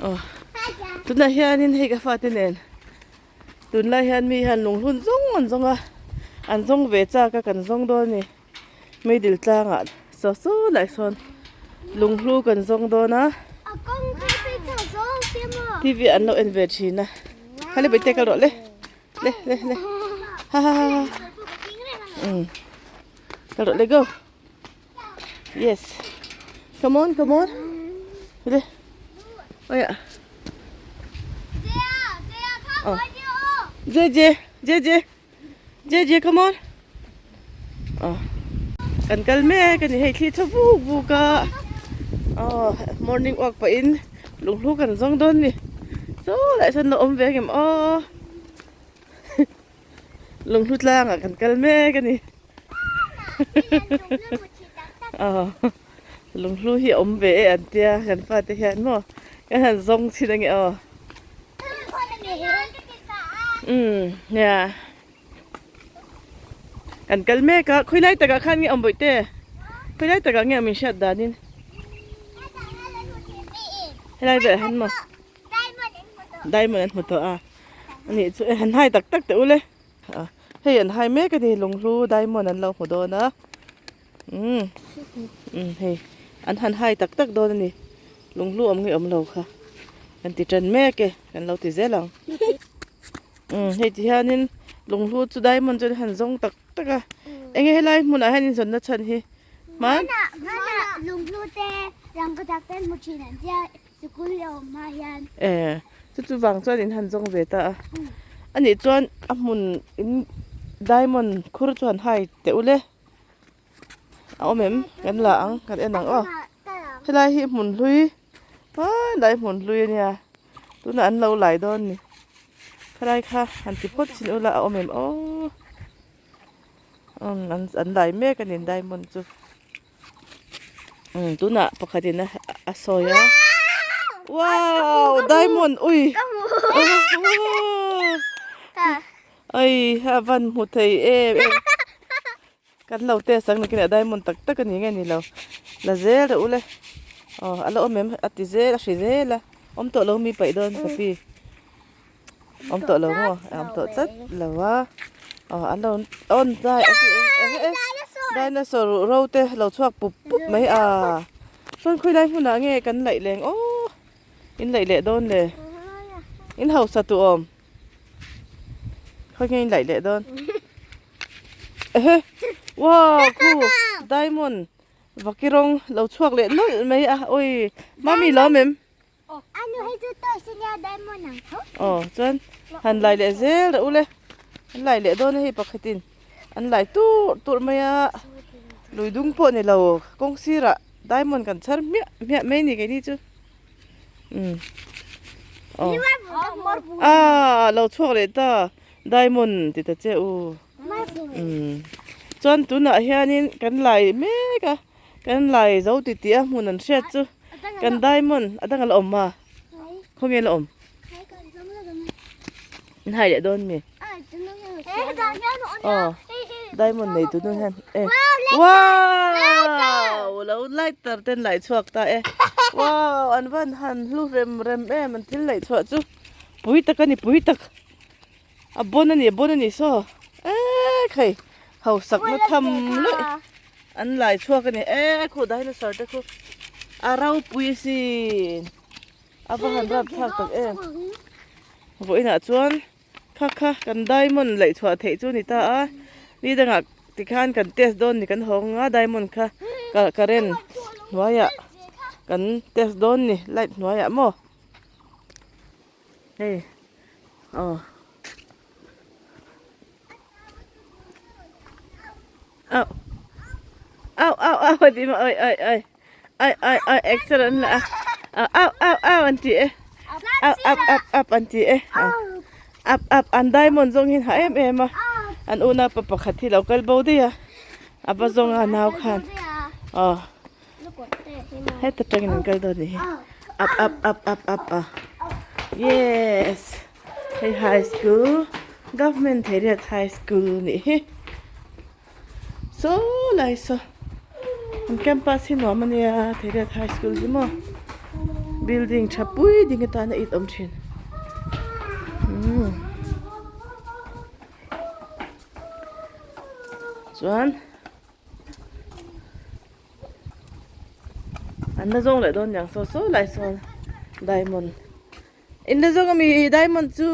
Aw tunah hianin hei ka fate nen tunlai hian mi hian lunghlun zawng an zawng a an zawng ve chak a kan zawng dawn a ni meidil tlangah saw saw lai sawn lunghlu kan zawng dawn a T V an lo en ve thin a khale bawihte kal rawh le le le le ha ha ha ha umm kal rawh le go. Yes. Come on, come on. Le. Ôi ạ. Ờ. Dê dê, dê dê. Dê dê, come on. Ờ. Kan kal mek ani hei thli tha vuk vuk a. Ờ, morning walk pahin lunghlu kan zawng dawn ni. Saw lai sawn lo awm ve ngem aw. Lunghlu tlangah kan kal mek ani. Lunghlu hi a awm ve e an tia kan fate hian maw kan han zawng thin ange aw umm nia kan kal mek a khawilai takah khan nge awm bawihte khawilai takah nge awm in hriat danin helai velah hian maw diamond an hmu tawh a anih chu e han hai tak tak teh ule. Hei an hai mek a ni lunghlu diamond an lo hmu dawn a umm umm hei an han hai tak tak dawn a ni lunghlu awm nge awm lo kha kan ti tan mek e kan lo ti zel ang umm hei ti hianin lunghlu chu diamond chu an han zawng tak tak a enge helai hmunah hian inzawnna chhan hi hman lunghlu te rangkachak te an hmu thin an tia Sikul leh awm hma hian. E, chu chu vang chuan in han zawng ve ta a. Anih chuan a hmun in diamond khur chu han hai teh ule. A awm em? Kan la ang, kan en ang aw. Helai hi hmun hlui, hmanlai hmun hlui a nia. Tunah an lo lai dawn ni. Khalai kha han ti phawt chin ula a awm em aw. An lai mek a ni diamond chu. Umm tunah pakhatin a a sawi a wow diamond ui ai a van hmu thei em em kan lo test ang nakinah diamond tak tak a ni nge ni lo la zel reuh ule aw a la awm em a ti zel a hri zel a awm tawh lo mi paih dawn ka pi awm tawh lo maw awm tawh tlat lo a aw an lo awn dai dinosaur ruh ro te lo chhuak pup pup mai a chuan khawi lai hmunah nge kan laih leng aw in laih leh dawn le in hausa tu awm khawi nge in laih leh dawn ehe wow khu diamond vakirawng lo chhuak leh nawlh mai a awi mami lawm em. Aw chuan han lai leh zel reuh ule an lai leh dawn a hei pakhatin an lai tur tur mai a lui dung pawh ni lo kawng sirah diamond kan chhar hmiah hmiah mai a ni keini chu umm aw ah lo chhuak leh ta diamond ti ta che u umm chuan tunah hianin kan lai mek a. Kan lai zo ti tih a hmun an hriat chu kan diamond a dang a la awm a khawnge la awm in hai leh dawn mi aw diamond nei tu nu hian e wow lo lighter ten laih chhuak ta e wow an van han hlu rem rem em an thil laih chhuah chu pui tak a ni pui tak a bon a ni a bon a ni saw e khai hausak na tham luih. An lai chhuak a ni e khu dinosaur te khu a ropui sin a va han rap thlak tak em vawiinah chuan kha kha kan diamond laih chhuah theih chu a ni ta a ni dangah tikhan kan test dawn ni kan hawng a diamond kha current hnuaiah kan test dawn ni light hnuaiah maw hei aw. Au au au au a ti maw oi oi oi oi oi oi exer an la a au au au an ti e up up up up an ti e up up an diamond zawng hi ha em em a an unau pa pakhat hi lo kal bo daih a a va zawng a nau khan aw heta tangin an kal dawn a ni hi up up up up up a yes. Hei high school government Theiriat high school nih hi saw lai saw an campus hi nuam ania Theiriat high school hi maw. Building tha pui ding atana it awm thin. Umm. Chuan an la zawng leh dawn niang saw saw lai sawn diamond in la zawng ami diamond chu.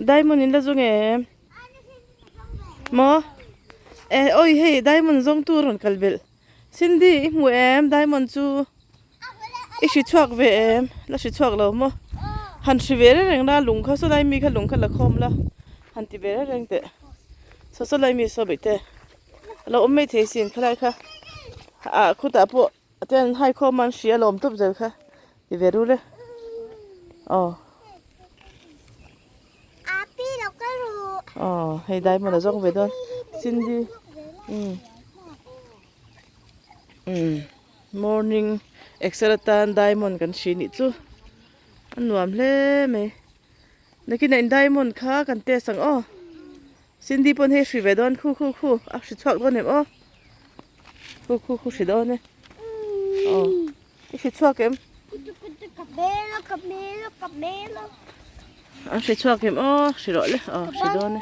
Diamond in la zawng em? Maw? Eh awi hei diamond zawng tu a rawn kal belh. Cindy i hmu em diamond chu? I hri chhuak ve em? La hri chhuak lo maw? Han hri ve reng reng la lung kha saw lai mi kha lung kha la khawm la han ti ve reng reng teh. Saw saw lai mi saw beih te. A lo awm mai thei sin khalai kha ah khutah pawh te an hai khawm a an hria a lawm tawp zel kha ti ve rul e aw. Aw hei diamond a zawng ve dawn Cindy umm umm morning exer atan diamond kan hri nih chu a nuam hle mai nakinah in diamond kha kan test ang aw. Cindy pawn hei hri ve dawn khu khu khu a hri chhuak dawn em aw khu khu khu hri dawn e aw i hri chhuak em a hri chhuak em aw hri rawh le aw hri dawn e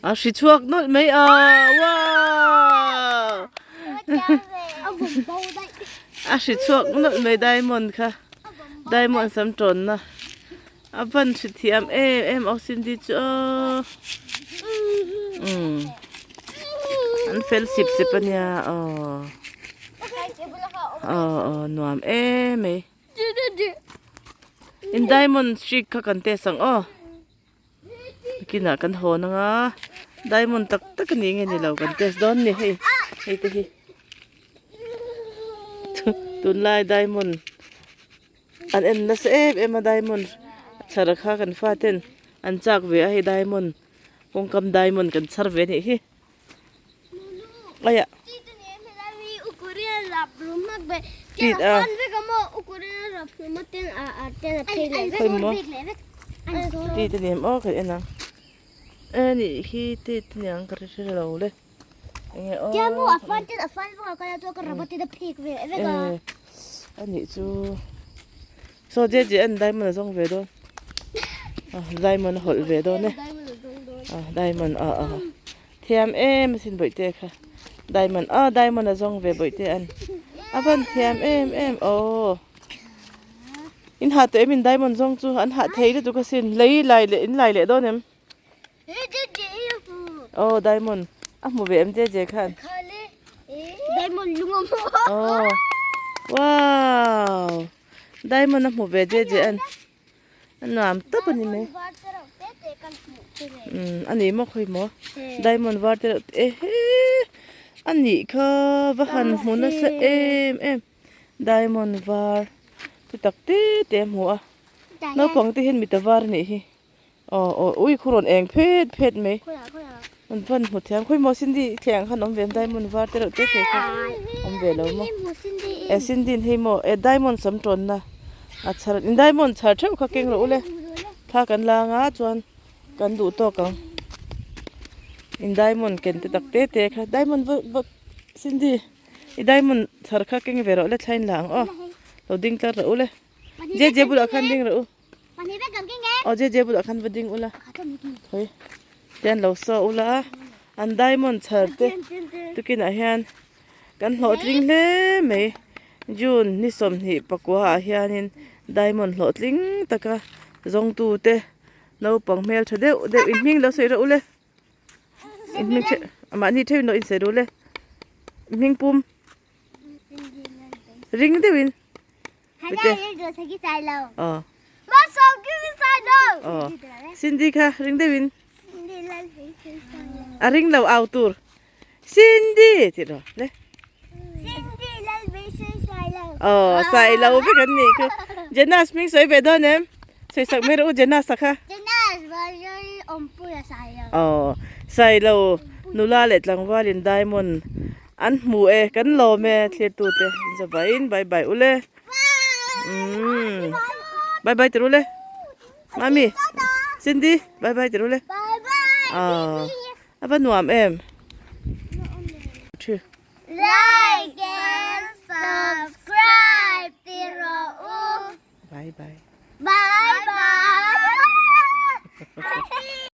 a hri chhuak nawlh mai a wow a hri chhuak nawlh mai diamond kha diamond sam tawnna. A van hri thiam em em aw Cindy chu aw umm an fel sip sip a nia aw aw aw nuam em mai in diamond hrik kha kan test ang aw kinah kan hawn anga diamond tak tak a ni nge ni lo kan test dawn a ni hei hei te hi tunlai diamond. An en nasa em em a diamond chhar kha kan fa ten an chak ve a hei diamond kawngkam diamond kan chhar ve anih hi aiah tit a tit ani em aw ka en ang anih hi tit aniang ka hre lo le. Enge aw. Tia mu a fan ten a fan vak a kal a chuan ka rubber ten a phek ve vek a. Eh anih chu saw je je an diamond a zawng ve dawn ah diamond a hawlh ve dawn e ah diamond ah ah thiam em asin bawihte kha diamond ah diamond a zawng ve bawihte an a van thiam em em aw in hah tawh em in diamond zawng chu an hah thei lutuk asin lei lai leh in lai leh dawn em. Oh diamond a hmu ve em je je khan Diamond lung a hmu Oh wow diamond a hmu ve je je an a nuam tawp a ni mai umm a ni maw khawi maw diamond var te reuh te ehe a nih kha va han hmu nasa em em diamond var chu tak te te a hmu a naupang te hian mita var a nih hi. Aw aw ui khu rawn eng phet phet mai an van hmu thiam khawi maw Cindy thleng khan awm ve em diamond var te reuh te te kha awm ve lo maw eh Cindy in hei maw eh diamond sam tawnna a chhar in diamond chhar theuh kha keng rawh u le thla kan la anga chuan kan duh tawk ang in diamond ken te tak te te kha diamond va va Cindy i diamond chhar kha keng ve rawh le thla in la ang aw lo ding tlar rawh u le je je bulah khan ding rawh u. Aw je je bulah khan va ding ula khawi te an lo saw ula an diamond chhar te tukinah hian kan hlawhtling hle mai june ni sawmhnih pakua ah hianin diamond hlawhtling taka zawngtu te naupang hmeltha deuh deuh in hming lo sawi rawh ule in hming the mahni theuhin lo insawi ru le hming pum ring deuhin. Cindy kha ring deuhin a ring lo au tur Cindy tih rawh le aw sai lo vek an nih khu Jenas hming sawi ve dawn em sawi sak mai rawh u Jenas a kha aw sai lo nula leh tlangvalin diamond. An hmu e kan lawm e thlir tute zavaiin bye bye ule umm bye bye tir ule mami Cindy bye bye tir ule ah a va nuam em Like and subscribe tir.